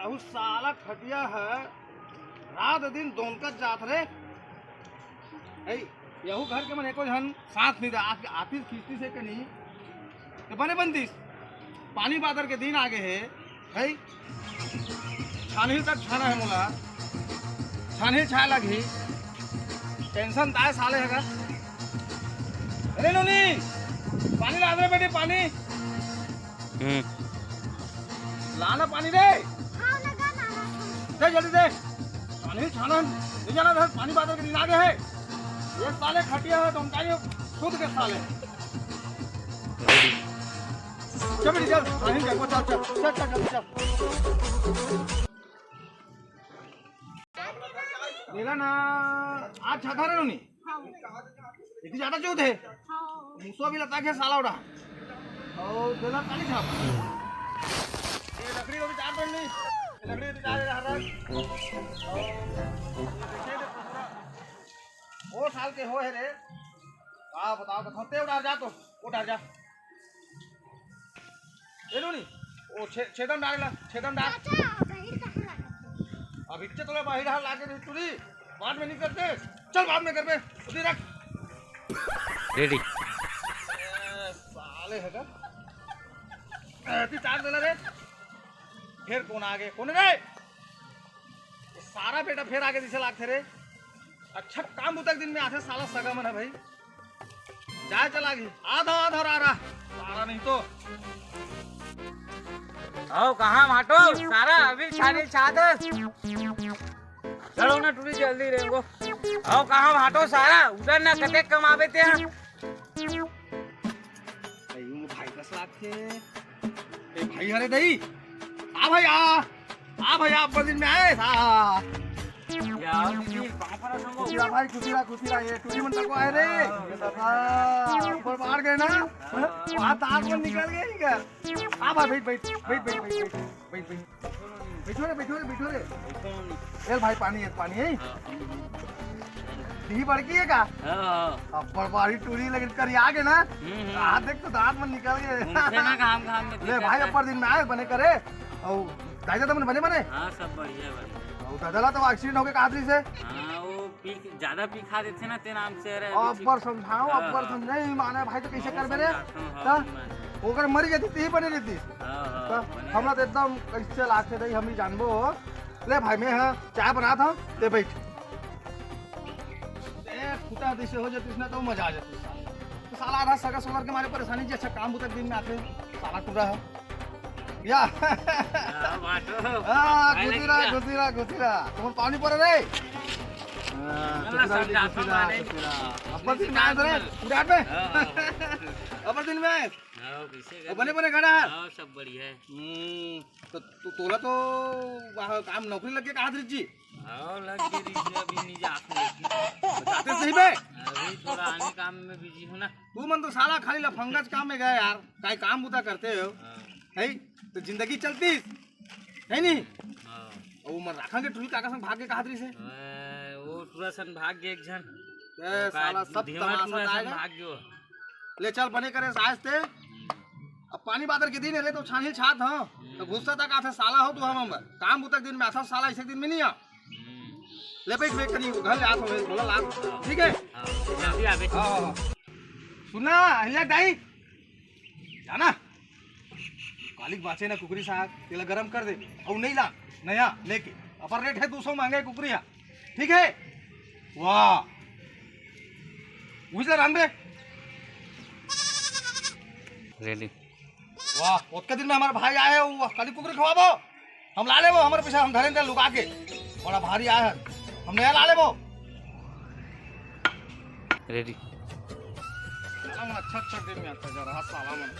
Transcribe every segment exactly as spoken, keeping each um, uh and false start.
अहू साला खटिया है, रात दिन दोनकत जात रे। ए, यहू घर के मन एको झन साथ नहीं दे। आके आतिस खींचतिस हे कनी, तो बने बनतिस। पानी बादर के दिन आगे हे, है? छानही तक छाना है मोला, छानही छाए लगही। टेंशन ताय साले हगा। अरे नोनी, पानी ला दे बेटी, पानी। हम्म। लाना पानी रे। हाँ, लगा ना, हाँ। दे जल्दी दे। पानी छाना, ले जाना था, पानी बादर के दिन आगे है। ये साले खटिया है, तो उनका ये खुद के साले। चल बेटी, चल, पानी देखो, चल, चल, चल, चल, जल्दी चल। मेरा ना, आज छाता रे नोनी। हाँ। इतनी ज्यादा चूत है। हाँ। मुसवा भी लता के साला उड़ा। और देना काली छाप। ये लकड़ी को भी चार बन नहीं। ये लकड़ी को भी चार रहा। और ये देखे थे पूरा। वो साल के हो है रे। वाह, बताओ तो, फंसते उड़ा जा तो, उड़ा जा। ए नोनी, ओ छे-, छेदन डाल ला, छेदन डाल। चाचा, बाहिर कहाँ लागे? अभी के तोला बाहिर हाल लागे रही टूरी, बाद में नहीं करते। चल बाद में करबे, उधर रख। रेडी। ए, साले है का? ए, तू चार देला रे। फिर कौन आगे? कौन रे? सारा बेटा फिर आगे दिसे लागथे रे। अच्छा काम बुता के दिन में आथे साला सगा मन है भाई। जाए चला गई। आधा आधा रहा रहा। सारा नहीं तो। आओ कहाँ भाटो? सारा अभी छानी छादस। चलो ना टूरी जल्दी रेंगो। आओ कहाँ भाटो सारा? उधर ना कते कमाबे ते। अयो, भाई कस लागथे। ए भाई, अरे दई। आ भाई, आ। आ भाई, आप बदिन में आए। आ। या, दीदी, पाँव परा संगो। खुशी रहा भाई, खुशी रहा, खुशी रहा। ये टूरी मन तको आए रे। हाँ। ये दादा, ऊपर बाहर गए ना। हाँ। वहाँ दांत में निकल गए इनका। आ भाई, बैठ, बैठ, बैठ। बैठ रे, बैठो रे, बैठो रे। बैठो नी। ए भाई, पानी है, पानी है। हाँ। दी बड़की है का? हाँ, हाँ। अब बड़बारी टूरी लेकिन करी आ गए ना। हम्म, हम्म। आ देख तो दांत मन निकल गए। घूमते ना घाम घाम में ले दिक्कत भाई, है। अब्बड़ दिन में आए बने करे। और दाई ददा मन बने बने? हाँ, सब बढ़िया है भाई। और दादा ला तो एक्सीडेंट होके कहा से? हाँ, वो पी, ज्यादा पी खा देथे ना, तेन नाम से, अरे, अभी अब्बड़ ठीक समझाओ, हाँ, अब्बड़ हाँ। समझाओ, नहीं माने भाई, तो कैसे बहुत करबे रे? समझाता हूँ, हाँ, हाँ? नहीं माने। ओकर मरी जाती, तेही बने रहती। हाँ, हाँ, तो बने हमरा तो रहती। एकदम कैसे लागथे, नहीं हम ही जानबो। ले भाई, मैं, हाँ, चाय बनाता हूँ, ले बैठ। ए, फुटा जैसे हो जाती ना, तो मजा आ जाती साला। तो साला आधा सगा सोलर के मारे परेशानी जी, अच्छा काम बुता के दिन में आते, साला टूरा है। या। हाँ, बाटो। हाँ, भाई, खुशी रहा, लगी खुशी रहा, खुशी रहा। तुम पानी पड़े रे। हाँ, वाला खुशी रहा, समझा, खुशी रहा, माने। खुशी रहा। अब्बड़ दिन में आए रे, उड़ा पे। हाँ, हाँ। अब्बड़ दिन में आए। हाँ, कैसे वो बने, बने खड़ा है। हाँ, सब बढ़िया है। हम्म, तो तू, तोला तो वहाँ काम नौकरी लग के कहा जी? हाँ, लग के रही है, अभी नहीं जा सकते। जाते सही बे? अभी थोड़ा आने काम में बिजी हूँ ना। तू मन तो साला खाली लफंगच काम में गए यार, काई काम बुता करते हो? हाँ। है? तो जिंदगी चलती है नहीं? हाँ। और वो मन राखा के टूरी काका संग भाग के कहा रही से? ए, वो टूरा सन भाग गए एक झन। ए, वो का साला सब धीमा तमाशा टूरा सन आएगा। भाग गयो। ले चल बने करे सास ते। अब पानी बादर के दिन है रे, तो छानी छात हाँ। तो गुस्सा तक आथे साला हो तू हम, हम। काम बुता के दिन में आता साला, ऐसे दिन में नहीं आ। ले बैठ, बैठ करी, घर ले आ तो, बोला ला। ठीक है? हाँ, जल्दी आ बे। हाँ, हाँ, हाँ। सुना, अहिल्या दाई, जाना। कालिक बाचे ना कुकरी साग, तेला गरम कर दे। और नहीं ला, नया लेके। अपर रेट है दो सौ महंगा है कुकरी है। ठीक है? वाह। उसे रांध दे। रेडी। वाह, ओतके दिन में हमारे भाई आए हैं, वो काली कुकरी खवाबो। हम ला लेबो, हमारे पीछे हम धरेंगे लुका के। बड़ा भारी आए हैं। हम नया ला लेबो। रेडी। साला मन अच्छा अच्छा दिन में आता जा रहा, साला मन।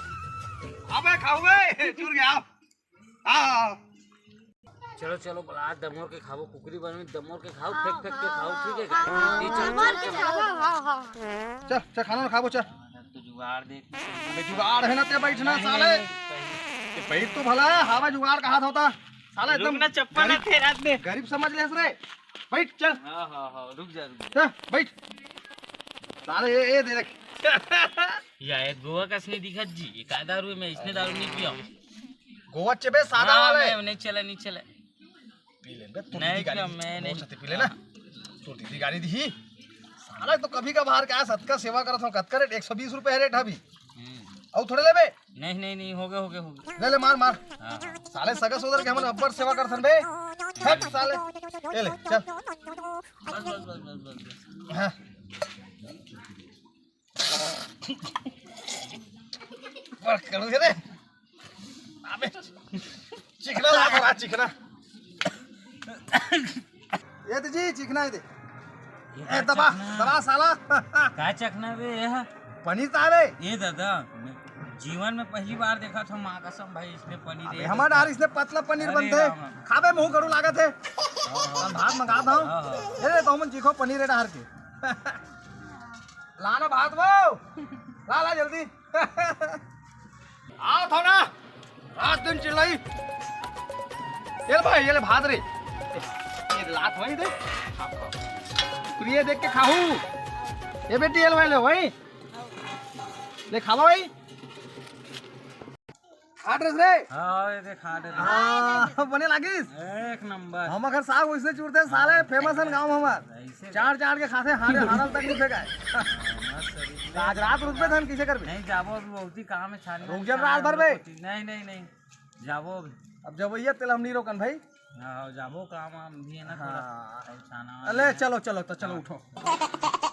अबे खाओगे? चूर गया। हाँ। चलो, चलो, बला दमोर के खाबो, कुकरी बनवी दमोर के खाओ, फेंक, फेंक के खाओ, ठीक है का? हाँ, ये चल, हाँ, चल, चल। हाँ, हाँ, हाँ। चल, चल, खाना ना खाबो, चल। तो जुगाड़ देख। अबे जुगाड़ है ना, ते बैठना नहीं, साले। नहीं, नहीं। ये बैठ तो भला, हवा जुगाड़ कहा था होता। साला रुक एकदम ना, चप्पल ना गरीब, फेरा दे। गरीब समझ ले रे। बैठ, चल। हाँ, हाँ, हाँ, रुक जा, रुक जा। चल, बैठ। साले ये, ये दे देख। या, ये गोवा कस नहीं दिखत जी, ये का दारू है, मैं इसने दारू नहीं पिया हूँ। गोवा चबे सादा हाँ, वाले। मैं नहीं चला, नहीं चला। पी ले बे, तोर नहीं दीदी गाड़ी भैया, दी। मैं नहीं। बहुत सत्य पी लेना। तोर दीदी गाड़ी दी। साला तो कभी कभार का सतका सेवा करत हूँ, कतका रेट? एक सौ बीस रुपए रेट है अभी। हम्म। अउ थोड़े लेबे? नहीं, नहीं, नहीं, हो गए, हो गए, हो गए। ले, ले, मार, मार। हाँ, हाँ। साले सगा सोदर के हमन अब्बड़ सेवा करथन बे। हट साले। ले, ले, चल। बस, बस, बस, बस, बस, बस। हाँ। बड़ कड़ू है रे। अबे, चिकना ला बड़ा चिकना। ये दे जी, चिकना ये दे। ये ए, का दबा, चखना? दबा साला। का चखना बे, ये ह? पनीर ता बे। ए दादा, मैं जीवन में पहली बार देखा था, माँ कसम भाई, इसने पनीर अबे, ये हमार देखा। डार इसने पतला पनीर अरे बनथे। राम। खाबे, मुंह कड़ू लागत हे। हाँ, हाँ। हम भात मंगा था। हाँ, हाँ। ये दे, तो हमन चीखो पनीर ये डार के। लाना भात वो। ला, ला जल्दी। आ था ना, रात दिन चिल्लाई। ये ले भाई, ये ले भात रे। ये लात वही दे। प्रिय देख के खाहू। ये बेटी, ये ले भाई, ले भाई। ले खावा भाई। खा ड्रेस रे। हाँ, ये देख, खा ड्रेस। हाँ, बने लागिस। एक नंबर। हम अगर साग वैसे चूरते साले, फेमस हन गांव हमार। ऐसे चार चार के खाते, हारे हारल तक नहीं फेंकाए। मस्त शरीर। आज रात रुकबे धन किसे करबे? नहीं, जाबो अभी, बहुत ही काम है छानना। रुक जा, रात भर बे। नहीं, नहीं, नहीं, जाबो अभी। अब जब भैया तेल हम नहीं रोकन भाई। हाँ, जाबो काम हम भी है ना थोड़ा। हाँ। और छाना वाना अले है। चलो, चलो, तो चलो हाँ। उठो।